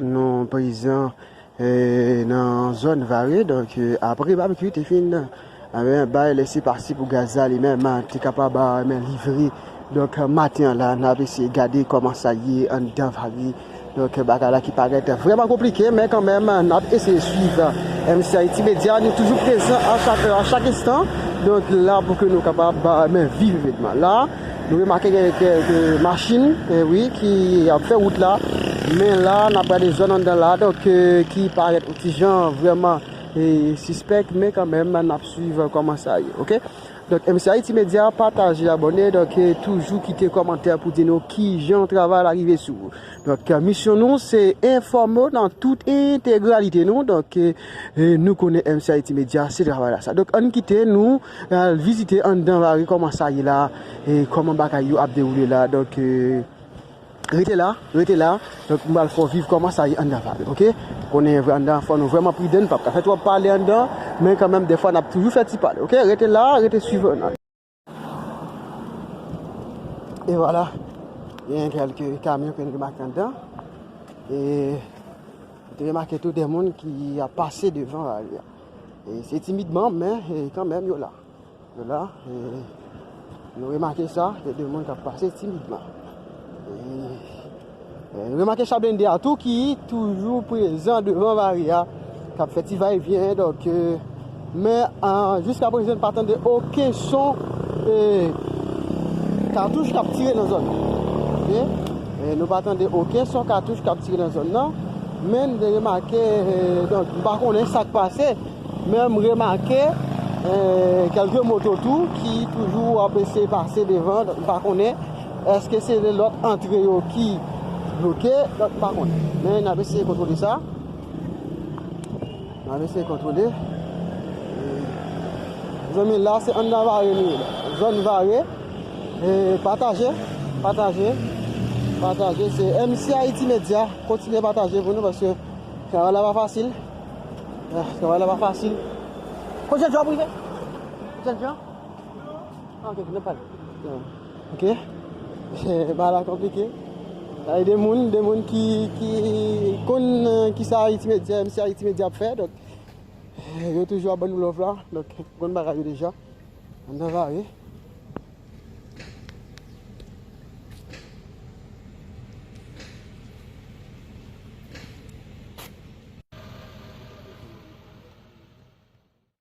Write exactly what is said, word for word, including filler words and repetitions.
Nou prezan, eh, nan zòn Vare, donk, eh, apre Babekyou te fin, eh, bay lese pase pou gaz la, li menm, ah, te kapab, ah, men livre. Donk, maten an la, n ap eseye gade kòman sa ye anndan Vare. Donk, bagay la ki parèt vrèman konplike, men kanmenm, n ap eseye swiv M C Haiti Media. Nou toujou prezan a chak, a chak enstan. Donk, la pou ke nou kapab, ah, men viv evènman la. Nou remake gen kèk machin, eh wi, ki ap fè wout la. Men la, n ap gade zòn anndan la, donk, eh, ki parèt yon ti jan vrèman, eh, sispèk, men kanmenm, n ap swiv kòman sa ye, oke? Donk, M C Haiti Media, pataje, abòne, donk, eh, toujou kite kòmantè pou di nou kijan travay la rive sou ou. Donk, eh, misyon nou, se enfòme w nan tout entegralite nou. Donk, eh, eh, nou konnen M C Haiti Media, se travay la sa. Donk, ann kite nou al vizite anndan Vare kòman sa ye la, e kòman bagay yo ap dewoule la. Donk, eh, rete la, rete la. Donk, m pral fè w viv kòman sa ye anndan Vare, oke? Konnen vre anndan, fò nou vrèman pridan, n p ap ka fè twòp pale anndan, men kanmenm, dèfwa, n ap toujou fè ti pale, oke? Rete la, rete swiv nou. E vwala, gen kèlke kamyon ke n remake anndan. E nou te remake tou de moun ki ap pase devan Vare a. E se timidman, men, e kanmenm, yo la. Yo la, e nou remake sa, gen de moun k ap pase timidman. E, e nou remake cha blende a tou ki toujou prezan devan Vare a, k ap fè ti vayevyen. Donk, e, men, a, jiska prezan, n pa tande okenn son, e, katouch k ap tire nan zòn nan. Oke? E nou pa tande okenn son katouch k ap tire nan zòn nan. Men n te remake, e, donk, m pa konnen sa k pase. Men m remake, eh, kèlke moto tou ki toujou ap eseye pase devan, donk m pa konnen èske se lòt antre yo ki bloke, donk m pa konnen. Men n ap eseye kontwole sa. N ap eseye kontwole. Eh, zanmi, la se anndan Vare nou ye la. Zòn Vare. Eh, pataje, pataje, pataje. Se M C Haiti Media. Kontinye pataje pou nou paske travay la pa fasil. Ah, travay la pa fasil. Kote Jean prive? Kote Jean? Ah, ok, n ap pale. Ok. Bagay la konplike. Ay, de moun, de moun ki, ki konn, eh, kisa Haiti Media, M C Haiti Media ap fè. Donk, eh, yo toujou ap ban nou love la. Donk, konn bagay yo deja. Anndan Vare.